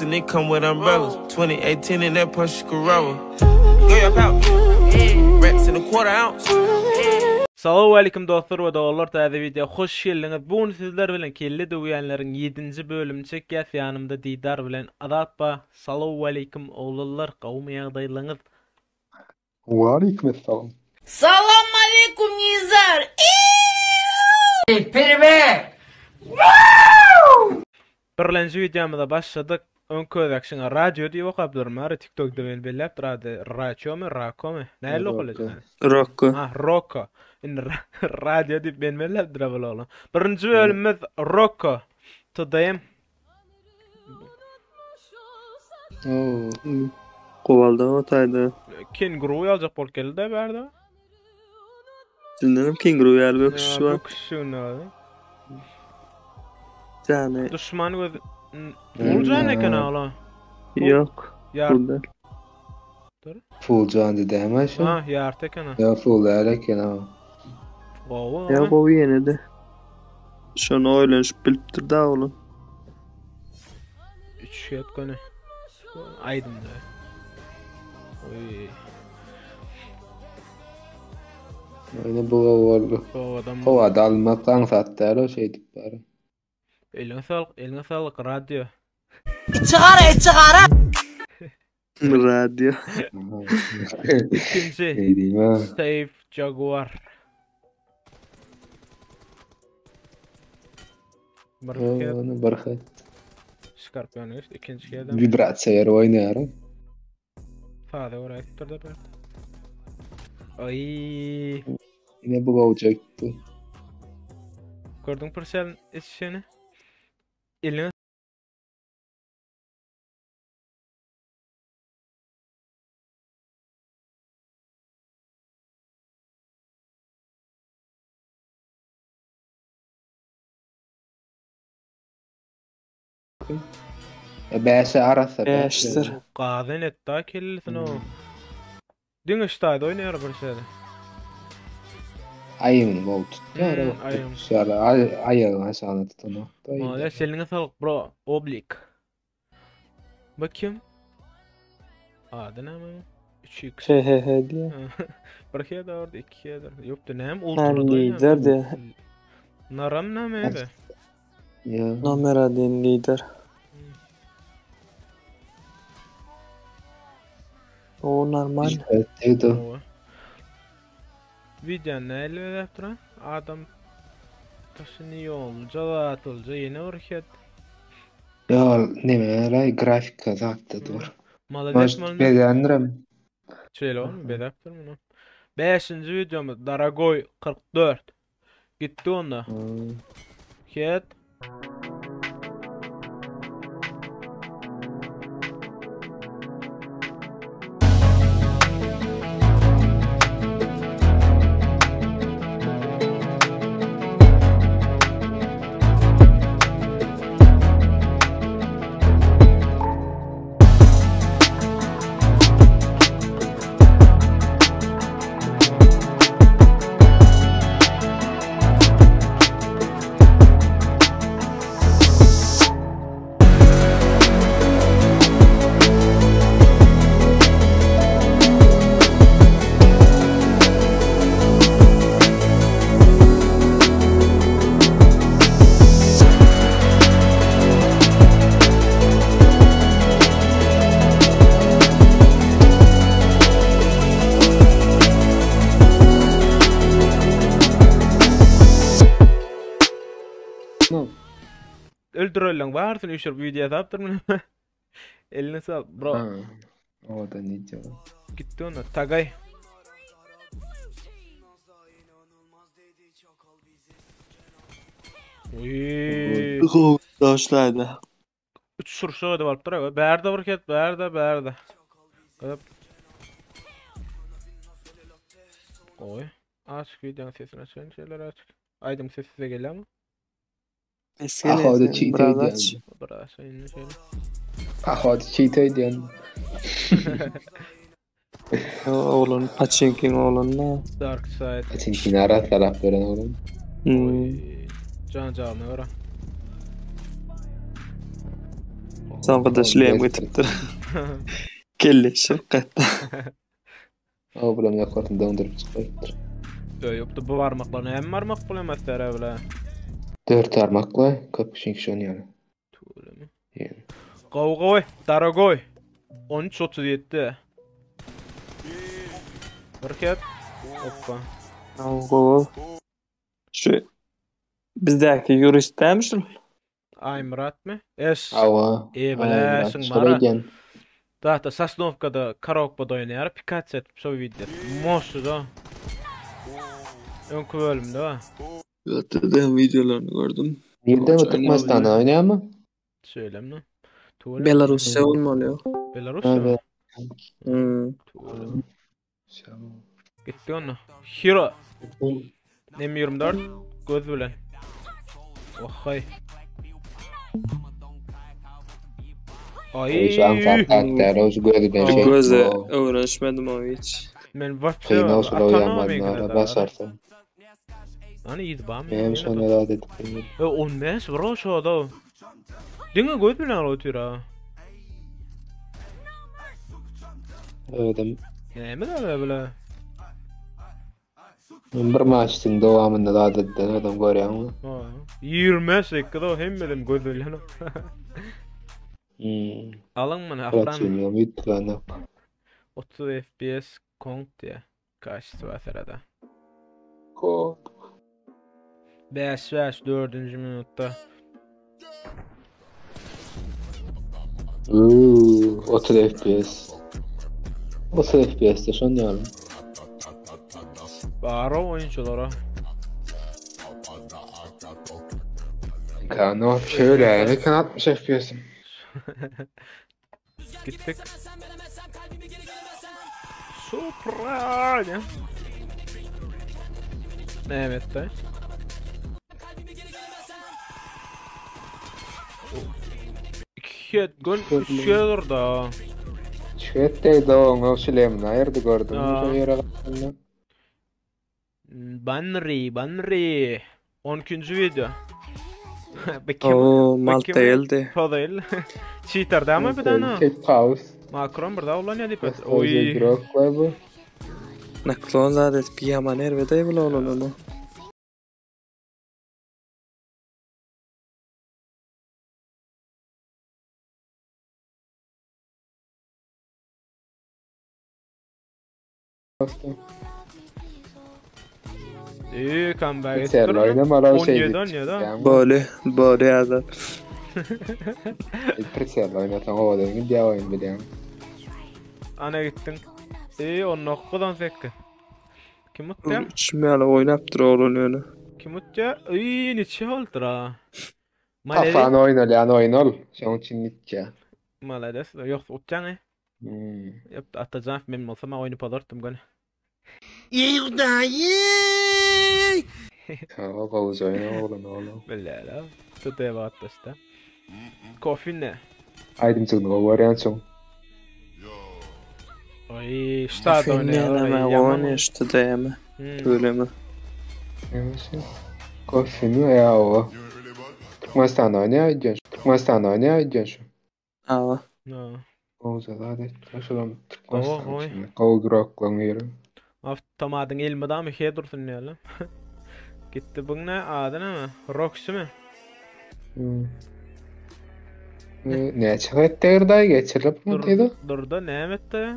And they come with umbrellas. 2018 in that Porsche Carrera. Go your pouch. Rats in a quarter ounce. Salowmaleýkim dostlar we doganlar täze wideo hoş geldiňiz. Bu gün sizler bilen kelle döwýänleriň ýedinji bölümini çekýäs. Ýanymda Didar bilen Azat bar. Salowmaleýkim oglanlar gowumy ýagdaýlaryňyz? Waleýkim essalam. Salam aleýkum Nizar. Birlenji wideomyza başladyk. Öňki özek şuňa radio diýip okapdyryn bari TikTokda meni belläpdir ady Raçomy Rakomy nähili okalýar? Rokko. Ha Rokko. Indi radio diýip meni belläpdir bul oglan. Birinji bölümimiz Rokko. TDM. Oo. Gowalda o taýda. Kenguru ýaljak bolup geldi-de bärde. Dinlerim kenguru ýaly böküşi bar. Böküşiginde bar. Jany. Duşman göz Full jan eken oglan. Ýok. Ýar. Full däl. Full jan diýdämi şu? Ha, ýarty eken. Ýa full däl eken ha. Gowy. Ýa gowy ýene-de. Şony oýlanyşyp bilipdir da oglan. Üç het göni. Aýdymda. Oý. Ýöne bu gowy boldy. Gowadan. Howada almak aňsat däl o şeýdip bari. Eliňe saglyk, eliňe saglyk radio. Içi gara, içi gara. Radio. Ikinji. Eýdiň ha. Safe Jaguar. Bir het. Ony bir het. Skorpion geçdi. Ikinji hedem. Vibrasiýa ýeri oýnaýar. Sade görä aýdypdyr da bir. Aý. Ine bu gowja gitdi. Gördüň pürsel içişini? Eliňe E bäşe arassa Bäşdir. Gazyn etdi kellesini o. Diňe şu taýda oýnaýar bir şeýle. Aýyny gowy tutýar. Hmm, aýyny. Şeýle aýagyny aşagyna tutanok. Malades eliňe saglyk bro. Oblik. Bakayım. Ady näme? 3x. He he he diýýär. Bir he de 2 he de. Ýokdy näme Ha, ultrada lider diýýär. Naram näme edi? Ýa. Nomer один lider. O normal. Degdi. Video näle berip duran? Adam taşyny ýolunca zatylja ýene bir het. Ýa neme raý grafika zatda dur. Malades malades. Bezendirem. Şeýle bolmy? Bezäpdir muny. Beşinji videomuz Daragoy 44. Gitdi onda. Het. No. Öldüreliň barsyny üýşürip video ýasapdyr muny. Eline sag bro. Ha. Owadan video. Gitdi onda Tagaý. Uy. Gowy doşlaýda. Üç şurşa edip alypdyr aga. Bärde bir ket, bärde, bärde. Gyzyp. Goý. Açyk videonyň sesini açaýyn, şeýler açyk. Aýdym sesi size gelýärmi? Ahody Esgele cheat biraz edýän. aç. Biraz açaýyn şeýle. Ahody cheat edýän. Oglan Paçinkiň oglany. Dark Side. Çinkini arassalap beren oglum. Hmm. Oý. Can jagyna göre. Soňky-da şlem gitipdir. Kelle şirk gatda. O bilen ýakasyny doňduryp çykarypdyr. Ýokdy bu barmaklar näme barmak bilen basýar bile? Dört barmakla köp kişiňki şon ýaly. Tüweleme. Gowy gowy, dorogoý. 13.37. Bir ket. Hoppa. Gowy. Şu bizdäki ýurist dämi şul? Aýmyratmy? Eş. Hawa. E bile, şuň mara. Data Sosnowkada korobkada oýnaýar, pikats edip şo wideo. Moşy da. Öňki bölümde ba. Ýa-da wideolaryny gördüm. Nirde bu Türkmenistanda oýnaýarmy? Şeýlemi? Belarusýa bolmaly ýok. Belarusýa. Hmm. Gitdi onda. Hero. M24 göz bilen. Ohay. Ay. Şu an saat o şu gözi bilen şey. Göze öwrenişmedim o hiç. Men wapşe Kıyına usul oýanmadyň başarsa. Hani ýedi bamy? Men şony zat edip bilmedim. E 15 bro şoda. Diňe göz bilen otyr ha. Ödüm. Näme da bile? Bir maçın dowamynda zat etdi adam görýäňmi? Ha. 28 o hemmeden göz bilen. Hmm. Alyň muny ahran. Raçynyň ýütgäni. 30 FPS kong diýe. Kaçtı serede. Ko. 5 5 4. minutda. Uuu, 30 FPS. 30 FPS de şon ýaly. Baro oyunculara. Kano şöyle, ne kan 60 FPS'im. Gittik. Supra. Mehmet de. İki gol düşüyor da. Şetde doň o şilemini aýyrdy gördüm. Aa. Şo ýere gaçanda. Banri, Banri. 12. video. Bakayım. Oo Malta geldi. Değil. Cheater değil mi bir tane? Tek pause. Makron burada ulan ya dipet. Oy. Oy. Grok bu. Naklon zat etip ýaman erbet bile olanany. İyi comeback Sen ettir. oynama o şey. 17 17. Böyle böyle ýa-da. Pritsel oynatan o da gidýär oýun bilýän. Ana gittin. İyi 19 18. Kim utdu? Içmäli oýnapdyr oglan ýöne. Kim utdu? İyi neçe oldu ha? Kafan oýnalýan oýun ol. Şoň üçin gitýär. Malades. Yok utcan e. Hmm. Yap atacağım benim olsam ben oynayıp alırdım gene. Ha, gowuz oýun oglan oğlum. Billahi la. Tutaya baktı işte. Kofi ne? Aýdymçylygy görýän soň. Oy, ştat oynuyor. Näme oýny işte däme. Töleme. Näme Kofini ýa o. Türkmenistan oýnaýar diýen. Türkmenistan oýnaýar diýen şu. Awa. No. Gowuz zat etdi. Şolam Oy. Türkmenistan. Gowy groklaň ýeri. Avtomadın elmada mı he dursun ne lan? Gitti bu ne adı ne mi? Roxy mi? Hmm. Näçe etdi daý geçirilip Dur, diýdi. dur da ne etti?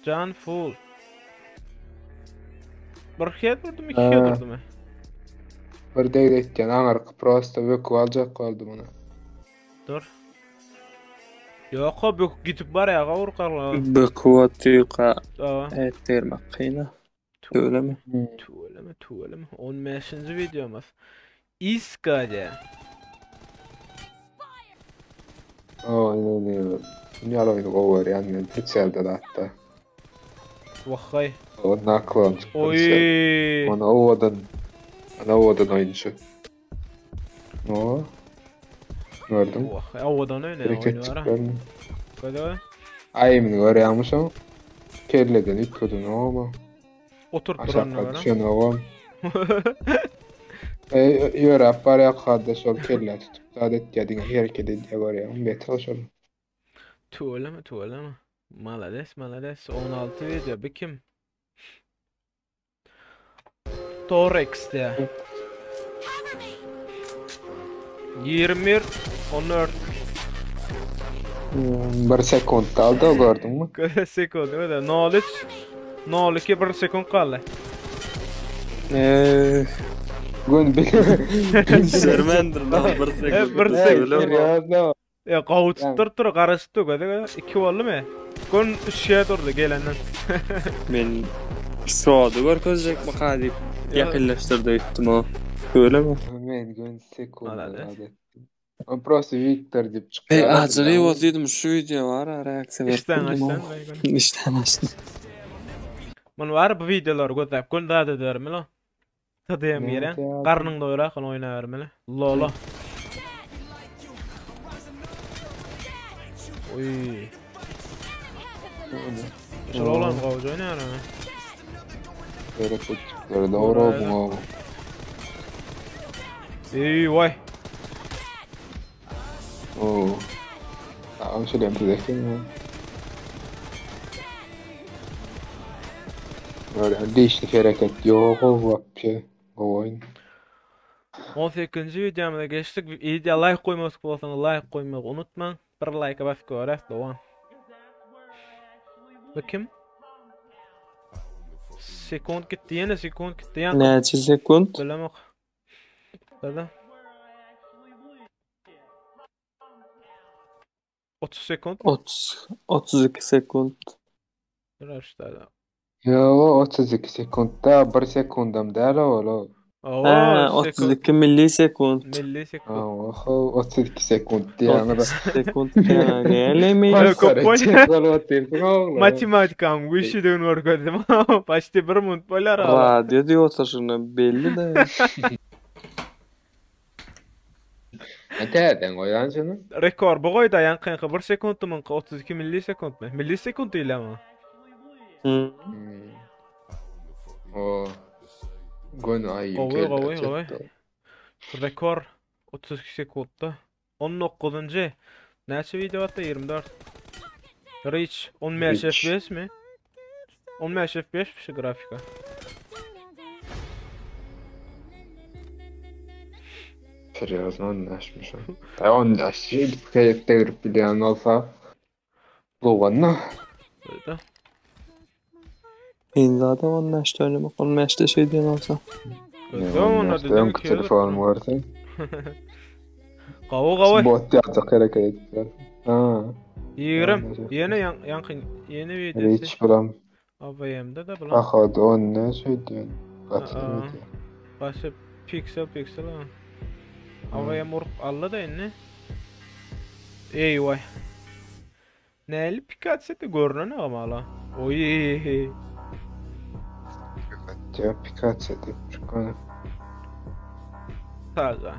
Can full. Bir he durdum iki he Ha. durdum. Bir degde etken aňarky prosta böküp aljak boldy muny. Dur. Yok o bök gidip var ya kavur Böküp ýuka Aa. etdirmek kyna. Töleme. Tüveleme tüveleme. 15. videomuz. İskade. O, ne ne. Ýaly oýny gowy görýän men pritselde de hatda. Vahay. O naklon. Oy. Ona owadan. Ona owadan oýunçy. O. Gördüm. Vahay. Owadan öyle Hereket oynuyor ha. çyklarını. Kada Aýymyny görýäňmi şoň? Kelleden ütkeden owa. oturup Aşakda duranlar. düşen owa. E, ýöräp barýar kada şol kelle tutup. zat etýär diňe hereket edýär görýäňmi beter şol. Tüweleme tüweleme. Malades malades 16 video bu kim? Torex diýä. 21 14 Bir sekund galdy gördüňmi? Bir sekund öde 03 02 bir sekund galdy. Eee. Gün bil. Görmändir lan bir sekund. Bir sekund. Serýozno. E gowy tutduryp dur, garaşyp dur göze göze. 2 boldumy? Gün 3-e durdy gelenden. Men şody görkezjek maka diýip ýakynlaşdyrdy öýtdüm o. Öyle mi? Men gün sekund Malades. O prosto Victor diýip çykýar. Ey acele bolsaydym şu video var ha reaksiýa berip İşten bildim açdan o. vay gün. İşten açtım. Mun var bu videoları gözläp gün zat edermi lo. TDM giren. Garnyň doýrakan oýnabermeli. Lolo. Oý. Şol oglan gowja oýnaýar ha. Hereketçikleri dogry bu. Eý waý. Oo. Tamam şöyle yapacak Böyle değişik hereket yok o вообще. Oyun. 18-nji videomyza geçdik. Video like goýmadyk bolsaňyz like goýmagy unutmaň. Bir like basyp göräs dowam. Bu kim? Sekund gitdi ýene sekund gitdi ýa. Näçe sekund? Bilemok. Dada. 30 sekund. 30 32 sekund. Dur işte. Yo 32 sekundda 1 sekundam däl o. Oo, Ha, sekund. 32 millisekund. Millisekund. Oho 32 sekund diýäňe 30 sekund diýäňe gelemi? Matematikam güýçlüdigini görkezdim. Почти 1 minut bolar. Radyo diýip oturşyna belli de. Täzeden goýan şunu. Rekor bu goýda ýaňky 1 sekund mı 32 millisekund mı? Millisekund diýilýär ama. Hı. Hmm. O. Gün ay Gowy, gowy, gowy. Rekor 32 sekundda. 19-njy. Näçe video atdy? 24. Reach 15 Reach. FPS mi? 15 FPS şu grafika. Serýozno anlaşmışım. Ay onlaş. Bir degrip bilýän olsa. Gowanna. Öyle. Men zaten 15 oynamak 15'te şey diyen olsa. Gördün onu dedim Öňki ki. telefonum görsen. Gowy gowy. Bot ýatjak hereket edipler. Ha. 20. Ýene ýan ýanky ýene videosy. Reach bilen AVM'de de bulan. Ahad on ne şey diýen. Gaty Aa. Başy piksel piksel ha. AVM urup aldy da indi. Ey vay. Näli Pikachu görünen ama ala. Oy. Pikachu, Pikachu diýip çykan. Taza.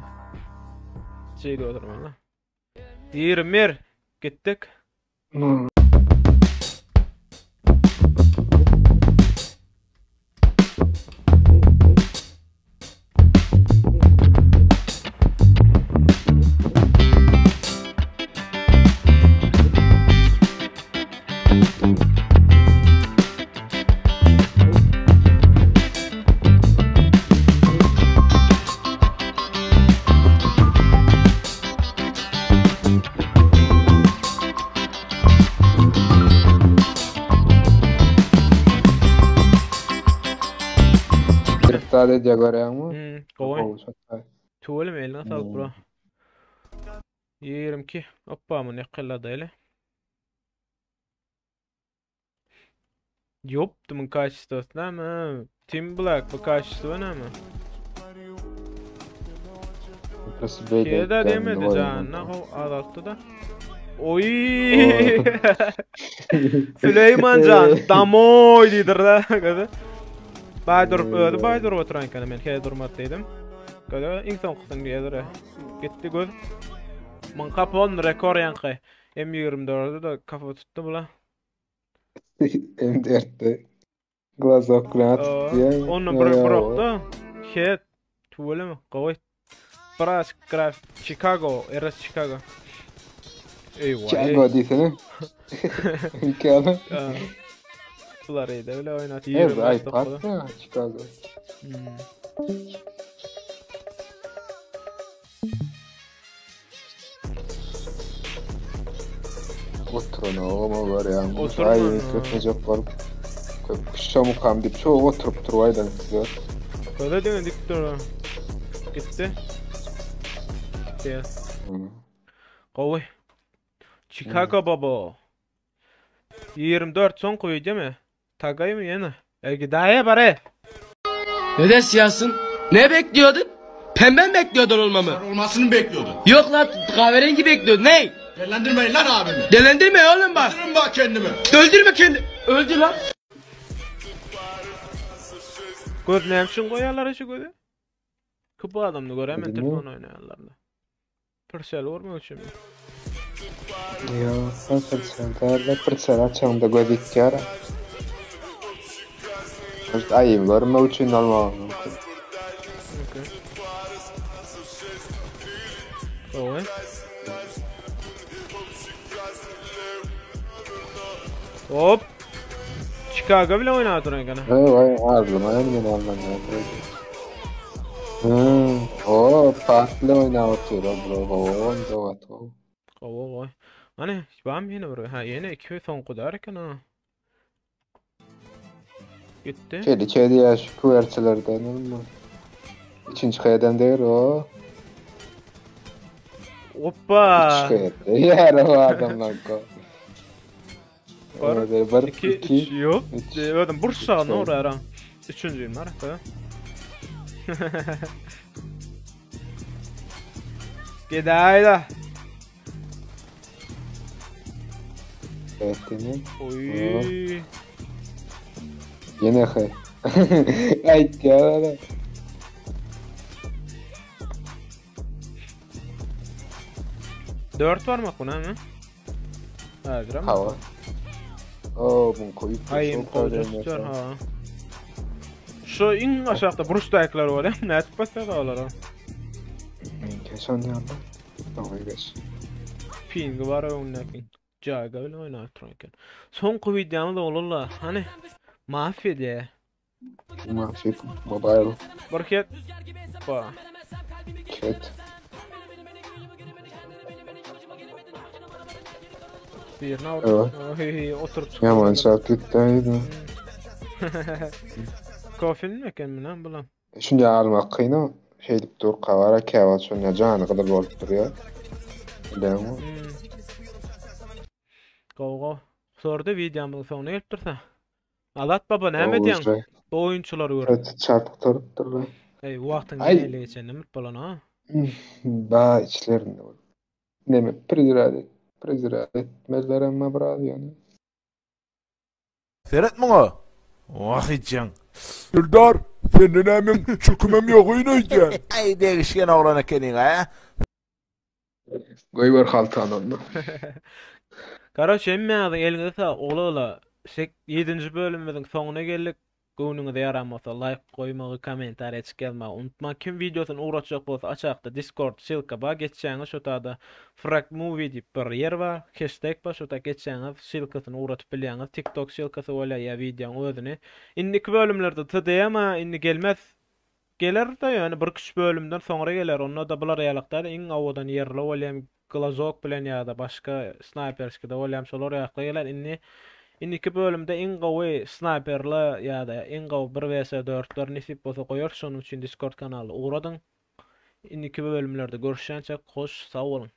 Şeyde oturmalı. 21 gittik. Hmm. Driftade edýär görýäňmi? Hmm, gowy. Gowy şatay. Tüweleme eline sağlık Hmm. bro. 22. Hoppa mun ýakynlady ele. Ýokdy mun kaçtı näme? Team Black bu kaçtı näme? Prosto beýle Şeýle etýän demedi oýun. janyna ho azaltdy da. Oy! Süleyman can damoy diýdir da. Göze. Bay durup ödi bay durup oturan ekeni men he durmady diýdim. Göze iň soňkusyny diýdir. Gitdi göz. Mun kapon rekor ýaňky. M24-de da kafa tutdy bula. M4'te. Glazok bilen atyp diýen. Onu bir brokda. He tüweleme gowy. Biraz graf Chicago, RS Chicago. Eyvah. Chicago diýsene. Chicago. Florida bile oýnat. Evet, iPad da Chicago. Hmm. Oturan ogama görýän. Oturma. Ay, köpejek bolup. Köp kişi mukam diýip çoğ oturup dur aýdan size. Köze diňe dik dur. Gitdi. Gitdi. Hmm. Gowy. Chicago baba. 24 soňky wideo mi? Tagaýmy ýene? E gidaýa bare. Neden siyahsın? Ne bekliyordun? Pembe mi bekliyordun olmamı? Olmasını mı bekliyordun? Yok lan kahverengi bekliyordun. Ne? Delendirmeyin lan abimi. Delendirme oğlum bak. Öldürün bak kendimi. Öldürme kendi. Öldür lan. Göz näme üçin goýarlar şu gözi? Köp adamda görýän men Bilmiyorum. telefon oýnaýanlarda. Pürsel görmek üçin. Yo, sen pırçal derler. Pırçal açanda göz itýär. Ay, görmek üçin almagy mümkin. Okay. Gowy. Hop. Chicago bile oýnap duran eken. Vay vay ağzıma hemen alman ya. Hmm. O farklı oynatıyor bro. O onda o. Gowy gowy. Hani bam ýene bir. Ha ýene iki soňky dar eken ha. Gitdi. Çeli çeli ya şu kuverçilerden olma. Üçüncü kayadan değil o. Hoppa. Üç kayada. Yer o adamlar ko. Bir, Evet, bir, 2 iki, 3 yok. üç. Ödüm bursa Üç, ne orar ha. Üçüncüyüm var. Ha. Gidayda. Evet, değil mi? Oy. Yine hay. Ay ya. 4 var mı buna mı? Ha, gram. Hava. Oo, bunu koyup Ay, koyup ha. Şu iň aşakda burç daýyklary bolýar. Nädip basýar olara? Geçen yandan. Tamam geç. Pingi bar öňündäki. Jaga bilen oýnap duran eken. Soňky wideomyz olarla. Hani mafiýa diýe. Mafia Mobile. Bir het. Ba. Ket. Birini aldı. Evet. Oy, oturup çıktı. Yaman şartlıktaydı. Kofenin mi eken mi lan bu lan? Şimdi almak kıyna şey dip dur kavara kevat şuna canı kadar bolup duruyor. Değil mi? Hmm. Go go. Sordu videomyň soňuna gelip dursa. Azat baba näme edýäň? Bu oýunçylary görüp. Evet çarpık durup durlar. Ey wagtyň Ay. näle geçenini bilip bolan ha. Ba içlerinde bol. Neme prezirad et. Prezirad etmezler ama biraz yani. Seret muňa. Wah içen. Eldar senden emin çökümem yok oyun öýdýän. Ay degişgen oglan ekeniň ha. Goýber haltan onda. Karoç hemmäňiziň eliňize sag ola ola. 7. bölümimiziň soňuna geldik. Göwnüňize ýaran bolsa like goýmagy, kommentariýa çyk ýazmagy unutmaň. Kim wideosyny ugratjak bolsa aşakda Discord ssylka bar. Geçýäňiz şo tada Frag Movie diýip bir ýer bar. Hashtag bar. Şo ta geçýäňiz ssylkasyny ugratyp bilýäňiz. TikTok ssylkasy bolýar ýa wideoň özüni. Indiki bölümlerde TDM indi gelmez. Geler-de ýöne bir üç bölümden soňra geler. Onda da bular ýalakda iň owadan ýerli bolýar. Glazok bilen ýa-da başga snayperskide bolýar. Şolar ýakda geler. Indi indiki bölümde iň gowy snayperli ýa-da iň gowy 1 vs 4-ler nesip bolsa goýar. Şonuň üçin Discord kanaly ugradyň. Indiki bölümlerde görüşýänçä hoş sag boluň.